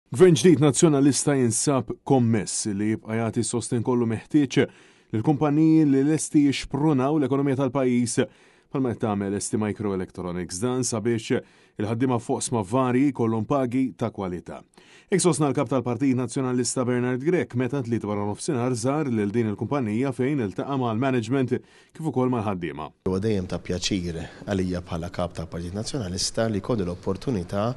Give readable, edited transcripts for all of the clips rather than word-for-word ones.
Gvern ġdid Nazzjonalista jinsab kommess li jibqa' jagħti s-sostenn kollu meħtieġ lill-kumpaniji li lesti jixprunaw l-ekonomija tal-pajjiż bħalma qed tagħmel ST Microelectronics dan sabiex il-ħaddiema f'oqsma varji jkollhom pagi ta' kwalità. Hekk sostna l-Kap tal-Partit Nazzjonalista Bernard Grech meta t-Tlieta waranofsinhar żar lil din il-kumpanija fejn iltaqa' mal-management kif ukoll mal-ħaddiema. Huwa dejjem ta' pjaċir għalija bħala Kap tal-Partit Nazzjonalista li jkolli l-opportunità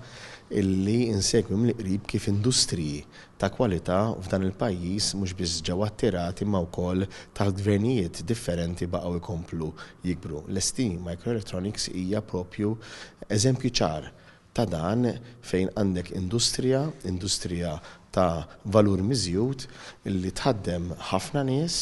illi nsegwi mill-qrib kif industriji ta' kwalità f'dan il-pajjiż mhux biss ġew attirati imma wkoll taħt gvernijiet differenti baqgħu jkomplu jikbru. L-ST Microelectronics hija propju eżempju ċar ta' dan fejn għandek industrija, industrija ta' valur miżjud li tħaddem ħafna nies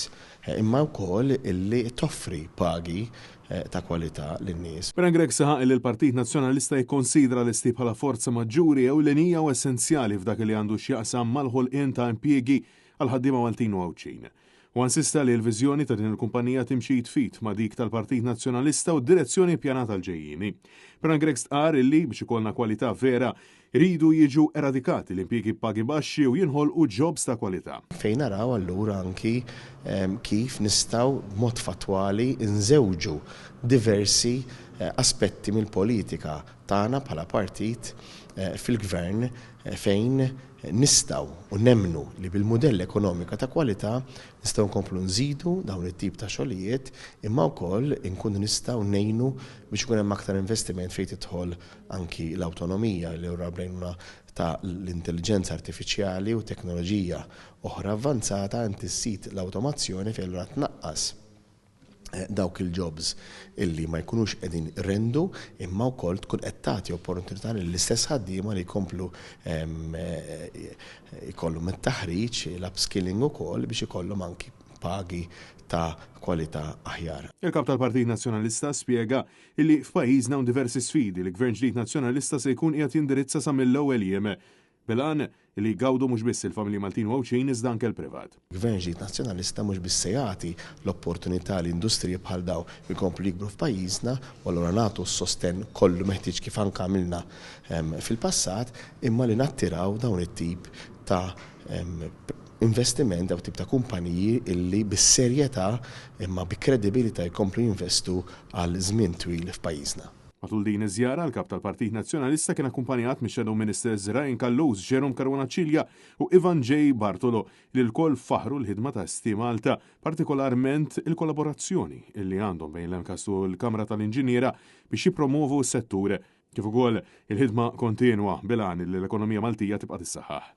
imma wkoll illi toffri pagi ta' kwalità lin-nies. Bernard Grech saħaq li l-Partit Nazzjonalista jikkonsidra l-ST bħala forza maġġuri ewlenija u essenzjali f'dak li għandu x'jaqsam mal-ħolqien ta' impjiegi għall-ħaddiema Maltin u Għawdxin. Huwa insista li l-viżjoni ta' din il-kumpanija timxi id f'id ma' dik tal-Partit Nazzjonalista u d-direzzjoni ppjanata għall-ġejjieni. Bernard Grech stqarr illi, biex ikollna kwalità vera, iridu jiġu eradikati l-impjiegi b'pagi baxxi u jinħolqu jobs ta' kwalità. Fejn naraw allura anki kif nistgħu b'mod fattwali nżewġu diversi aspetti mill-politika tagħna bħala partit fil-Gvern fejn nistgħu u nemmnu li bil-mudell ekonomika ta' kwalità nistgħu nkomplu nżidu dawn it-tip ta' xogħlijiet imma wkoll inkunu nistgħu ngħinu biex ikun hemm aktar investiment fejn tidħol anki l-awtonomija li ura bl-għajnuna ta' l-intelliġenza artifiċjali u teknoloġija oħra avvanzata inti ssid l-awtomazzjoni fejn allura tnaqqas dawk il-jobs illi ma jkunux qegħdin irendu imma wkoll tkun qed tagħti opportunità lill-istess ħaddiema li jkomplu jkollhom it-taħriġ, l-upskilling ukoll biex ikollhom anki pagi ta' kwalità aħjar. Il-Kap tal-Partit Nazzjonalista spjega illi f'pajjiżna hawn diversi sfidi li Gvern ġdid Nazzjonalista se jkun qiegħed jindirizza sa mill-ewwel jiem. Bil-għan li jgawdu mhux biss il-familji Maltin u Għawdxin iżda anke l-privat. Gvern ġdid Nazzjonalista mhux biss se jagħti l-opportunità li industriji bħal dawn ikomplu jikbru f'pajjiżna u allura nagħtu s-sostenn kollu meħtieġ kif anke għamilna fil-passat imma li nattiraw dawn it-tip ta' investiment, dawn it-tip ta' kumpaniji illi bis-serjetà imma bi kredibilità jkomplu jinvestu għal żmien twil f'pajjiżna. Matul din iż-żjara, l-Kap tal-Partit Nazzjonalista kien akkumpanjat mix-Shadow Ministers Ryan Callus, Jerome Caruana Cilia u Ivan J. Bartolo li lkoll faħħru l-ħidma ta' ST Malta, partikolarment il-kollaborazzjoni li għandhom bejn l-MCAST u l-Kamra tal-Inġiniera biex jippromovu s-settur, kif ukoll il-ħidma kontinwa bil-għan li l-ekonomija Maltija tibqa' tissaħħaħ.